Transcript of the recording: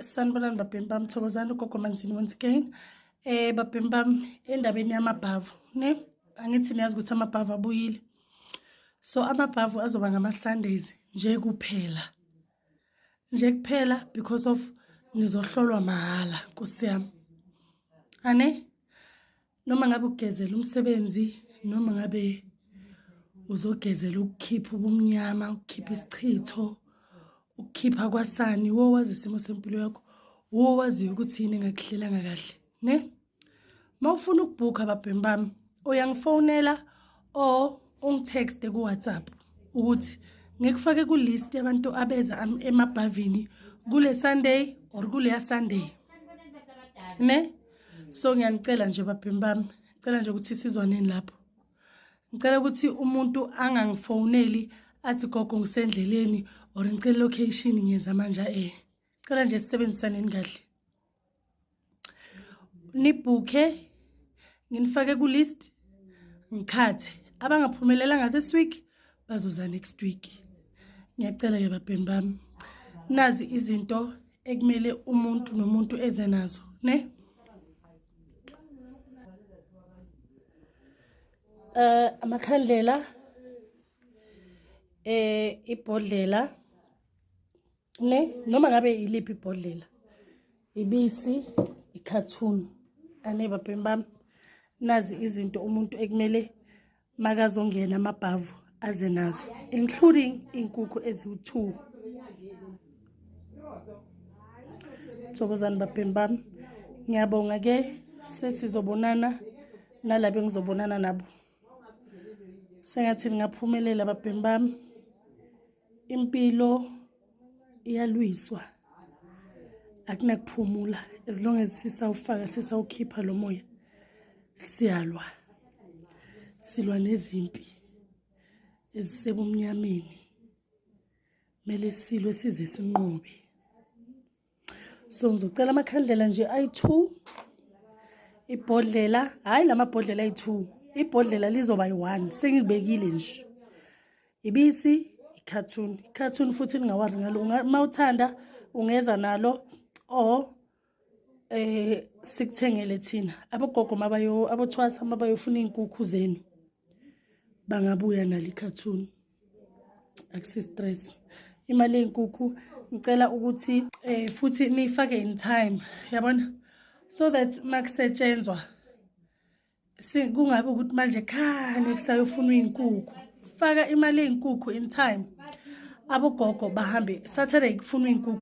Sanibonani babhemi bami, thokozani ugogo Manzini once again. Babhemi bami, endabeni yamabhavu, ne? Angithi niyazi ukuthi amabhavu abuyile. So amabhavu azoba ngama Sundays nje kuphela. Nje kuphela because of nizohlolwa mahala, Nkosi yami. Ane? Noma ngabe ugezela umsebenzi, noma ngabe uzogezela ukukhipha ubumnyama, ukukhipha isichitho, ukukhipha kwasani, wo wazi isimo sempilo yakho, wo waziyo ukuthi yini engakuhlelanga kahle, ne? Uma ufuna ukubhukha babhemi bami, uyangifonela or ungitexte ku-WhatsApp ukuthi ngikufake ku-list yabantu abeza emabhavini kule Sunday or kuleya Sunday, ne? So ngiyanicela nje babhemi bami, ngicela nje ukuthi sizwaneni lapho. Ngicela ukuthi umuntu angangifoneli athi gogo ngisendleleni or ngicela location ngiyeza manje. Ngicela nje sisebenzisaneni kahle. Nibhukhe, nginifake ku-list, ngikhathe. Abangaphumelelanga this week bazoza next week. Ngiyacela ke babhemi bami. Nazi izinto ekumele umuntu nomuntu eze nazo, ne? Amakhandlela, ibhodlela, ne? Noma ngabe iliphi ibhodlela, ibisi, i-cartoon, ane babhemi bami. Nazi izinto umuntu ekumele makazongena amabhavu aze nazo, including inkukhu eziwu-2. Thokozani babhemi bami, ngiyabonga ke, sesizobonana nalabo engizobonana nabo. Sengathi ningaphumelela babhemi bami. Impilo iyalwiswa, akunakuphumula as long as sisawufaka sisawukhipha lo moya. Siyalwa, silwa nezimpi ezisebumnyameni, mele silwe size sinqobe. So ngizocela amakhandlela nje ayi-2, ibhodlela, hhayi la mabhodlela ayi-2, ibhodlela lizoba yi-1, sengibekile nje. Ibisi, i-cartoon, i-cartoon futhi ningawari ngalo, uma uthanda ungeza nalo or sikuthengele thina. Abogogo mabayo, abothwasa mabayofuna iy'nkukhu zenu, bangabuya nalo i-cartoon, akusi stress. Imali yenkukhu ngicela ukuthi futhi niyifake in time, yabona, so that makusetshenzwa kungabe ukuthi manje khane kusayofuna iy'nkukhu. Faka imali yeyinkukhu in time, abogogo bahambe Saturday kufunwa iy'nkukhu.